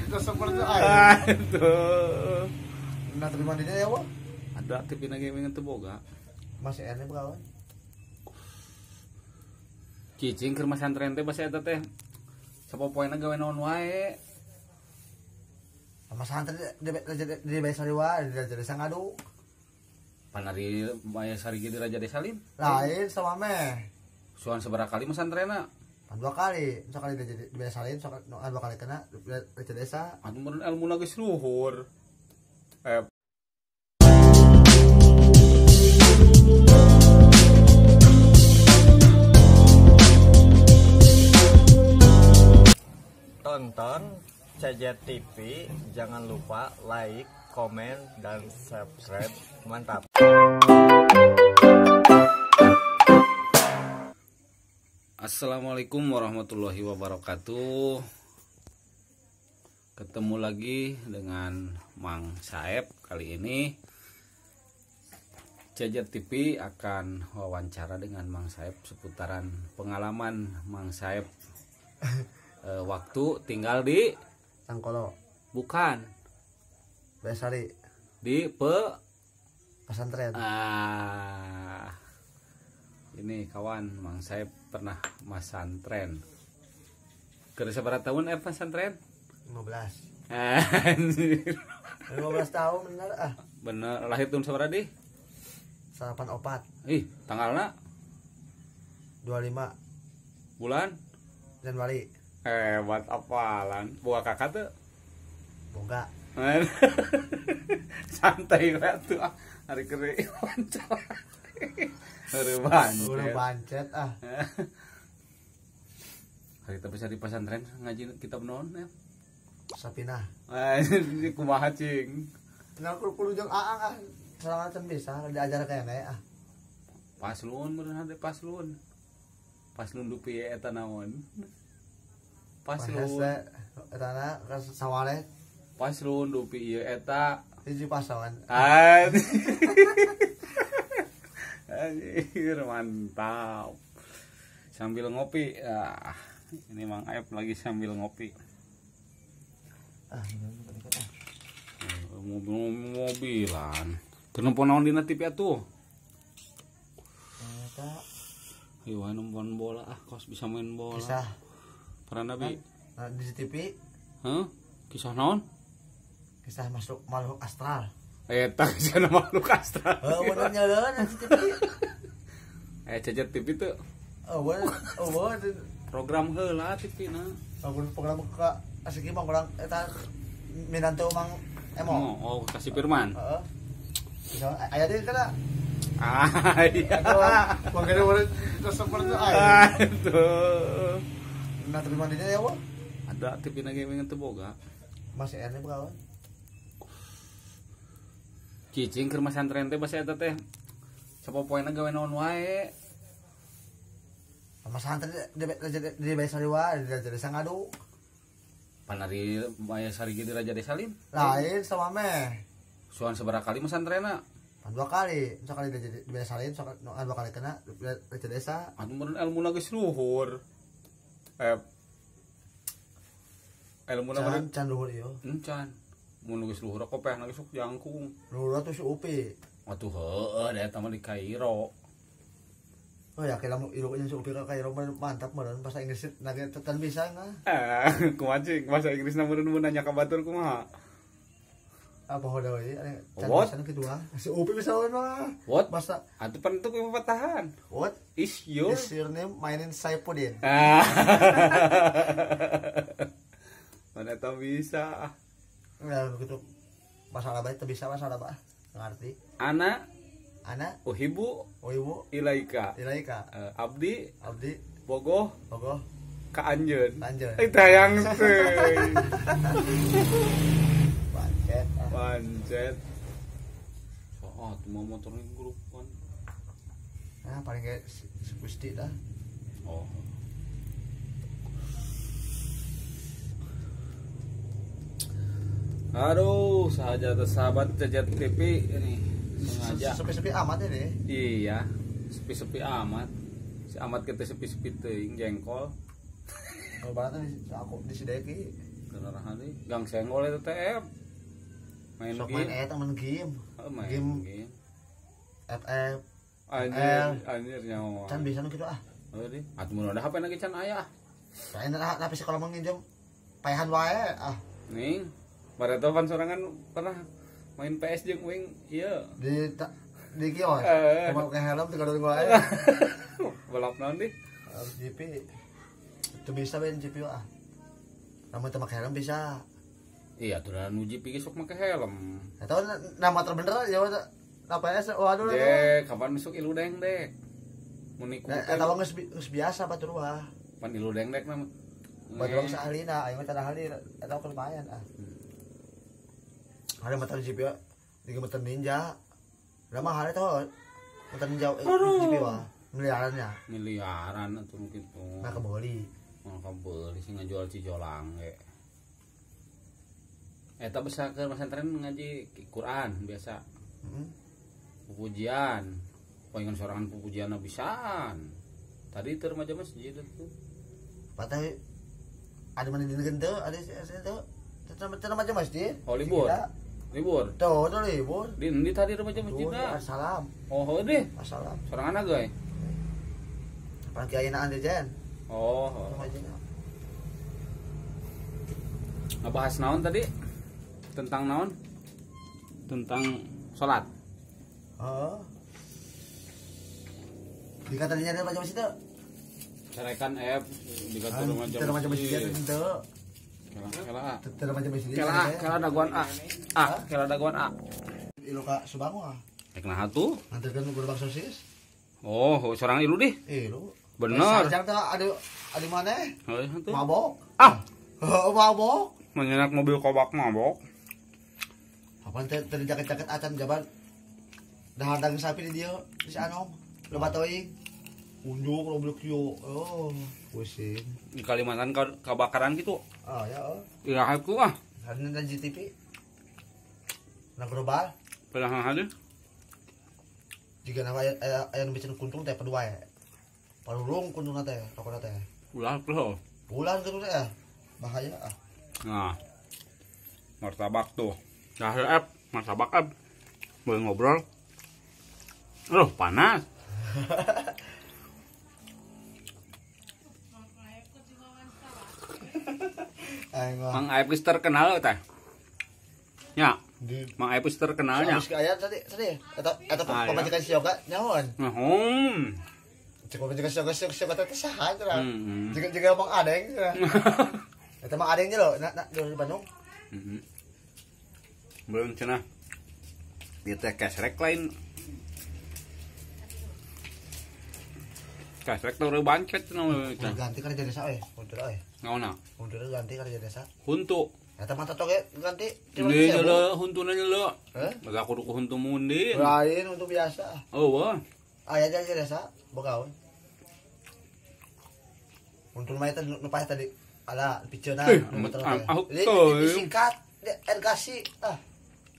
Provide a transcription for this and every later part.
Seperti itu. Nah, tapi mandinya ya, Wak? Ada TV na gaming itu boga. Masih enak kawan. Cicing keur masantren teh basa eta teh. Sapopoena gawe naon wae. Masantren di Bayasari wae, di Raja Desa ngadu. Panari Bayasari ge di Raja Desa lin. Lain sama meh. Suan sabaraha kali masantrenna? Dua kali, sekali di Bayasari, dua kali kena di Raja Desa. Atuh meureun elmuna geus luhur. Tonton CJ TV, jangan lupa like, komen, dan subscribe. Mantap. Assalamualaikum warahmatullahi wabarakatuh. Ketemu lagi dengan Mang Saep. Kali ini CJ TV akan wawancara dengan Mang Saep seputaran pengalaman Mang Saep waktu tinggal di Tangkolo. Bukan. Bayasari. Di pesantren. Ah. Ini kawan, Mang Saep pernah masantren. Keur sabaraha tahun pesantren? 15. Anjir. 15 tahun bener ah. Bener, lahir tahun sabaraha di? 84. Ih, tanggalna 25. Bulan? Januari. Hebat apalan. Boga kakak tuh? Boga. Santai lah tuh. Hari kere wawancara. Hari bancet. Udah bancet ah. Hari tapi di pesantren ngaji kitab naon ya? Sapinah. Ini kumaha cing? Kenal kudu jeung aang ah. Sorangan can bisa diajar kene ah. Paslon meureun hade paslon. Paslon dupi eta naon? Paslon etana sawale. Paslon dupi ieu eta hiji pasangan. Anjir, mantap. Sambil ngopi. Ah, ini Mang Aep lagi sambil ngopi. Ah, mobil-mobilan. Keur nempo naon dina TV atuh? Eta. Ayo nonton bola ah, kos bisa main bola. Kisah. Peran Nabi. Nah, di TV. Hah? Kisah naon? Kisah masuk makhluk astral. Eta kisah makhluk astral. Heuh, bener nyeureun di TV. CJ TV tuh. Eueuh, program heula TV na. Program ka asik mah urang eta minantu Mang Emo. Oh, kasih Firman. Heeh. Bisa aya deui kana. Ah, iya. Makanya urang seperti itu. Nah, tapi mandinya ya, Wak? Ada TV na gaming itu boga. Masih enak kawan. Cicing keur masantren teh basa eta teh. Sapopoena gawe naon wae. Masantren di Bayasari wae, di Raja Desa ngadu. Panari Bayasari ge di Raja Desa lin? Lain sama meh. Suan sabaraha kali masantrenna? Dua kali, sekali di Bayasari, dua kali kena di Raja Desa. Atuh meureun elmuna geus luhur. Elmuna meureun can luhur ieu. Encan. Mun geus luhur kopehna geus sok jangkung. Luhur atuh si Upi. Atuh heueuh da eta mah di Kairo. Oh ya, kira mau ieu si Upi ka Kairo mantap meureun bahasa Inggris na ge can bisa nah. Kumaha cing bahasa Inggrisna meureun mun nanya ka batur kumaha? Apa hoda we can bisa kitu ah. Si Upi bisa we mah. What? Bahasa atuh pan itu pepatahan. What is your name? My name Saipudin. Mana eta bisa. Ya begitu. Masalah baik teu bisa masalah bah. Ngerti. Ana uhibu ilaika. Abdi bogoh ka anjeun. Eta yang teuing. Pancet. Oh, tuh mau motor grup kan. Nah, paling kayak Gusti dah. Oh. Aduh, sahaja sahabat CJ TV ini sengaja. Sepi-sepi amat ini. Iya, sepi-sepi amat. Si amat kita sepi-sepi teuing jengkol. Kalau banget aku di Sideki. Kenarahan deui. Gang senggol itu teh main sok game. Main eta main game. Main game. Game. FF. Anjir, anjir nyawa. Can bisa nu kitu ah. Heuh deh. Atuh mun ada HP na ge can aya. Lain lah tapi sekolah mah nginjem paehan wae ah. Ning, bareto pan sorangan pernah main PS jeung uing ieu. Di kios. Mau ke helm tiga wae. Balap naon dih? GP. Itu bisa ben GP ah. Namun teu make helm bisa. Iya, tuh da nu GP ge sok make helm. Atau nama terbener ya apa ya waduh. Dek, kapan masuk ilu dengdek? Mun iku. Eta mah geus biasa batur wah. Pan ilu dengdek mah. Batur geus ahlina, aing mah teu ahli eta lumayan ah. Ada motor GP tiga motor ninja. Lah mahal eta motor ninja GP wah. Miliarannya. Miliaran atuh nu kitu. Nah kebeli. Nah kebeli sih ngajual cijolang ge. Eta bisa ke pesantren ngaji Quran biasa. Pupujian. Palingan sorangan pupujian bisaan. Tadi teu remaja masjid tuh. Patah ada mana dina teu, ada teu. Teu remaja masjid. Oh libur. Libur. Tuh, tuh libur. Di tadi remaja masjid dah. Assalam. Oh, heuh deh. Assalam. Sorangan ge. Pan kiai naan teh Jen. Oh. Ngebahas naon tadi? Tentang naon? Tentang salat. Heeh. Dikatanya ada macam masjid teu? Carekan dikata remaja masjid teu. Kela teu remaja masjid. Kela daguan A. A, kela daguan A. Ilu ka Subang ah. Rek naha tuh? Nganterkeun gerobak sosis. Oh, sorang ilu dih. Ilu. Bener. Sajang teh adi maneh? Heuh tuh. Mabok. Ah. Heuh mabok. Menyenak mobil kobak mabok. Apaan teh teu jaket-jaket acan jaban. Dahar daging sapi di dieu di si Anom. Loba teuing. Unjuk goblok kieu. Oh, pusing. Di Kalimantan kebakaran gitu. Ah, ya oh. Iya aku ah. Hari ini GTP. Nah global. Pernah hari. Jika nama aya nu bikin kuntung teh kedua ya. Palurung kuntungna teh, rokona teh. Ulah tuh. Ulah gitu teh. Bahaya ah. Nah. Martabak tuh. Dah app, martabak app. Boleh ngobrol. Aduh, panas. Mang Aep geus terkenal teh. Nya. Mang Aep geus terkenalnya. Geus aya tadi tadi eta eta pamajikan si Yoga nyahoan. Nyahoan. Cek pamajikan si Yoga si Yoga teh saha cenah. Jeung Mang Adeng cenah. Eta Mang Adeng nya lho, na di Bandung. Heeh. Belum cenah. Ieu teh kesrek lain. Kesrek teh bancet cenah. Ganti ka desa euy, huntu euy. Naonna? Huntu ganti ka desa. Huntu. Eta mah toge ganti. Ini nyele huntuna nyele. Heh? Baga kudu ku huntu mundin. Lain huntu biasa. Oh, wah. Aya aja desa bogaun. Huntu mah eta nu paeh tadi. Ala piceuna nu motor teh. Disikat, air gasi ah.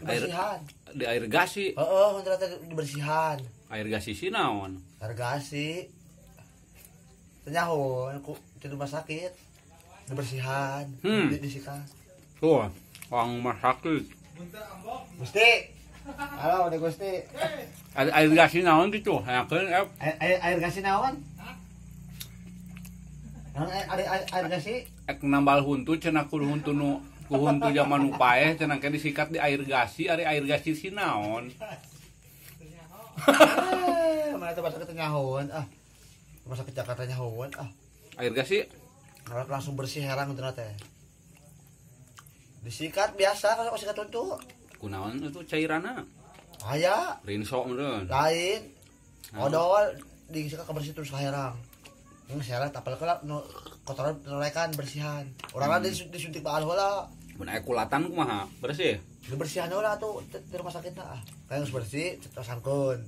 Dibersihan. Di air gasi. Heeh, huntu teh dibersihan. Air gasi si naon? Air gasi. Teu nyaho ku di rumah sakit. Dibersihan, disikat. Tuh, orang rumah sakit. Gusti. Halo, udah Gusti. Air gasi naon gitu? Hayakeun air gasi naon? Naon air gasi? Ek nambal huntu cenah kudu huntu nu ku huntu zaman nu paeh cenah ke disikat di air gasi, ari air gasi si naon? Mana teh bahasa nyahoan ah. Rumah sakit Jakarta nyahoan ah. Air gasi langsung bersih herang huntuna teh. Disikat biasa kalau sikat huntu. Kunaon itu cairanna? Aya. Rinso meureun. Lain. Odol disikat kebersih terus herang. Geus herang tapel heula nu kotoran norekan bersihan. Urangna disuntik baal heula. Mun aya kulatan kumaha? Bersih. Dibersihan heula atuh di rumah sakitna ah. Kayak geus bersih terus sangkeun.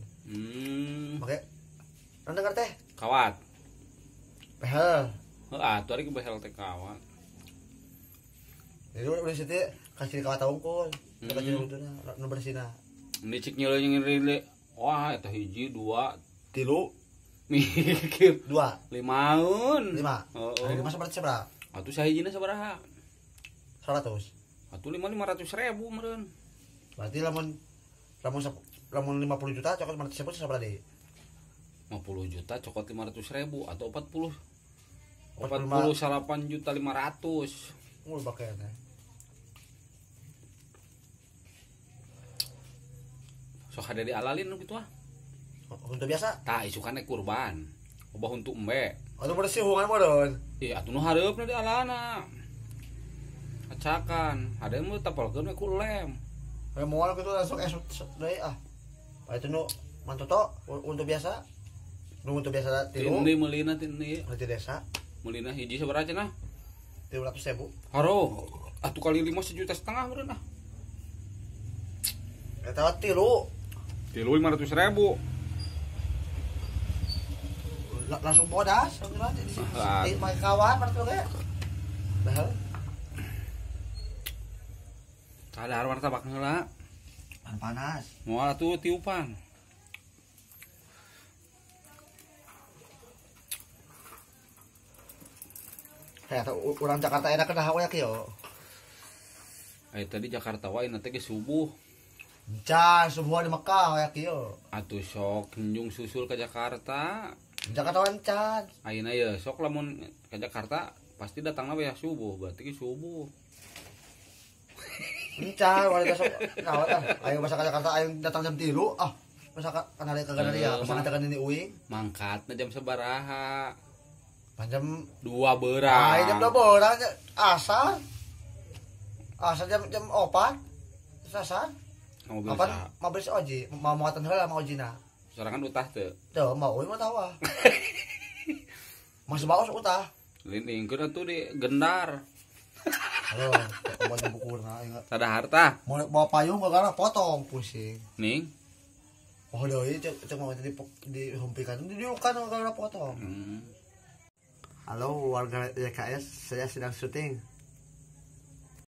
Make dengar teh? Kawat. Behel. Heeh, atuh ari behel teh kawat. Jadi udah situ kasih kawat unggul, kasih untuna nu bersihna. Ini cik nyele nyele, wah eta hiji 2 3 mikir 2 5-eun. 5. Heeh. 5 sabaraha sabaraha? Atuh sahijina sabaraha? 100. Atuh 500.000 meureun. Berarti lamun 50 juta cokot 500.000 sabaraha deui? 50 juta cokot 500.000 atau 40 48.500.000. Mul bakayana. Sok hade dialalin nu kitu ah. Untuk biasa? Tah isukan kurban. Obah untuk embe. Atuh bersih hubungan meureun. Ih atuh nu hareupna dialana. Acakan, hade mah tapalkeun we ku lem. Kayak moal kitu langsung esuk deui ah. Itu nu mantoto untuk biasa. Nu untuk biasa tilu. Tindi meulina tindi. Di desa. Meulina hiji sabaraha cenah? 300.000. Haro, atuh kali 5 1,5 juta meureun ah. Eta tilu. Tilu 500.000. Langsung bodas, di pakai kawan berarti ge. Bahal. Kadar martabak heula. Panas. Moal atuh tiupan. Kayak urang Jakarta enak kedah we kieu. Ai tadi Jakarta wae nanti ge subuh. Encan subuh di Mekah we kieu. Atuh sok njung susul ke Jakarta. Jakarta encan. Ayeuna ye sok lamun ke Jakarta pasti datangna we subuh, berarti ge subuh. Encan warga sok naon ah ayo masa ke Jakarta ayo datang jam 3 ah masa ka kanale ka Ganaria masa ka nini uing mangkatna jam sabaraha? Jam 2 berang. Ah, jam 2 berang asar. Asar jam 4. Sasar. Kapan mobil si Oji mau muatan heula sama Ojina. Sorangan utah teu? Teu, mau uing mah tawa. Masih baos utah. Lindingkeun atuh di gendar. Halo, mau bukurna ingat. Sada harta. Mau bawa payung gara potong pusing. Ning. Oh deui cek mau di dihumpikan didiukan gara potong. Hmm. Halo warga YKS, saya sedang syuting.